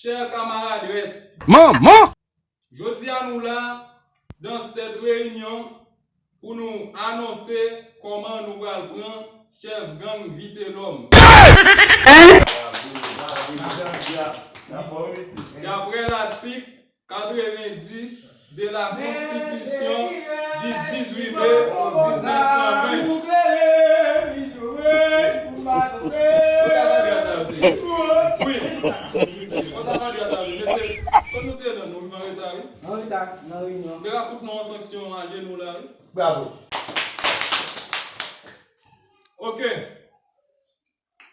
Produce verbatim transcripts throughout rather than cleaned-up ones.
Chè kamarad rès. Manman! Jodi a nou la, dans cette réunion, pou nou anonse kòman nou pral pran chèf gang Vitelòm. Daprè latik katrevendis de la Constitution du dix-huit mai mille neuf cent vingt. Wi. Konn nou te nan nou, nou anreta, wi. Anreta nan reyinyon. Te ka fout nou yon sanksyon ajenou la, wi. Bravo. Ok.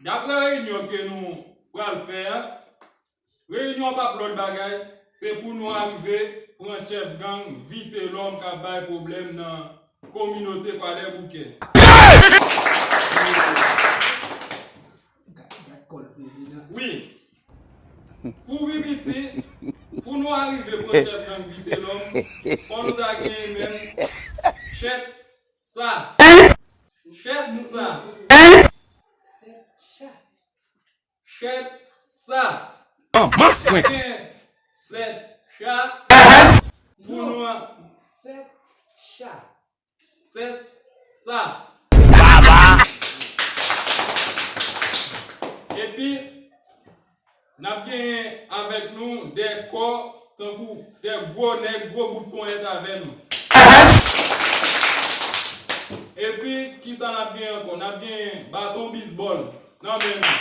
Daprè reyinyon ke nou pral fè a, reyinyon p ap lòt bagay, se pou nou arive pran chèf gang Vitelòm k ap bay pwoblèm nan kominote Kwadèboukè. Wi. Pou pi piti, pou nou arive pran chèf gang Vitelòm, fò nou ta genyen menm chèt sa. Chèt sa. Chèt sa. Manman mwen. Gen sèt cha pou nou an. Sèt cha. Sèt sa. Baba. Epi, n ap genyen avèk nou de kò tankou de gwo nèg, gwo bout ponyèt avè nou. Epi, kisa n ap genyen ankò? N ap genyen baton bizbòl nan men nou.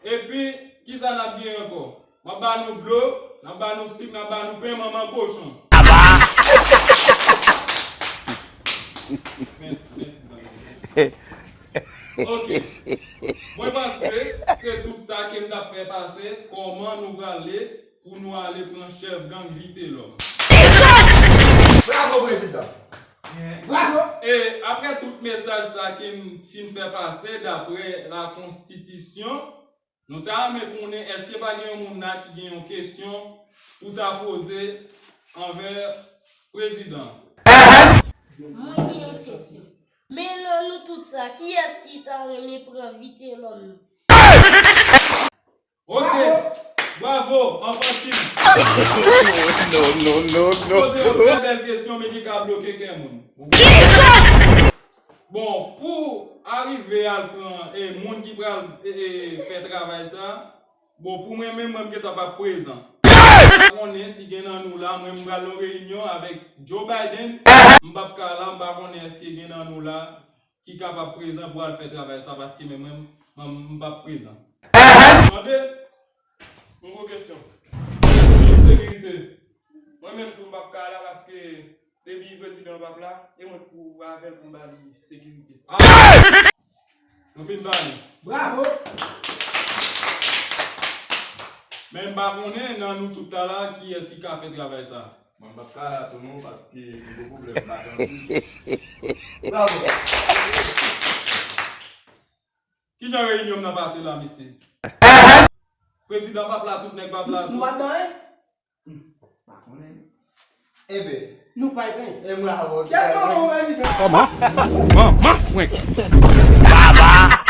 Epi, kisa n ap genyen ankò? M ap ba nou dlo, n ap ba nou sik, n ap ba nou pen manman kochon. Mèsi, mèsi, zanmi. Ok. Mwen panse se tout sa ke m t ap fè pase, kòman nou prale pou nou ale pran chèf gang Vitelòm. Bravo, prezidan. Bravo. E apre tout mesaj sa ke m fin fè pase daprè la konstitisyon, nou ta renmen konnen èske pa gen yon moun la ki gen yon kesyon pou ta poze anvè prezidan. Mwen gen yon kesyon. Men nan nou tout sa, kiyès ki ta renmen pran Vitelòm nan? Ok. Bravo, anfantil. Non, non, non, non. Poze yon trè bèl kesyon, men ki ka bloke kè moun. Bon, pou arive al pran e moun ki pral e, e, fè travay sa, bon, pou mwen menm, mwen m gentan p ap prezan. M pa konnen si gen nan nou la, mwen m pral nan reyinyon avèk Joe Biden, m p ap ka la, m pa konnen èske gen nan nou la ki kapab prezan pou al fè travay sa, paske mwen menm, mwen m p ap prezan. Tande? Yon gwo kesyon. Sekirite. Mwen menm tou m p ap ka la paske depi prezidan p ap la, e mwen k pou avè l pou m ba li sekirite. Ah! Nou fin ba li. Bravo! Men m pa konnen nan nou tout la la kiyès ki ka fè travay sa. Mwen m p ap ka la tou non paske m gen pwoblèm m pa tande. Bravo! Kijan reyinyon m nan pase la, mesye? Prezidan p ap la, tout nèg p ap la tou. Nou p ap nan anyen? Hmm, pa konnen. Enben. Nou pa gen. E mwen avè w. Kèt manman w, prezidan. Kòman? Manman mwen. Baba.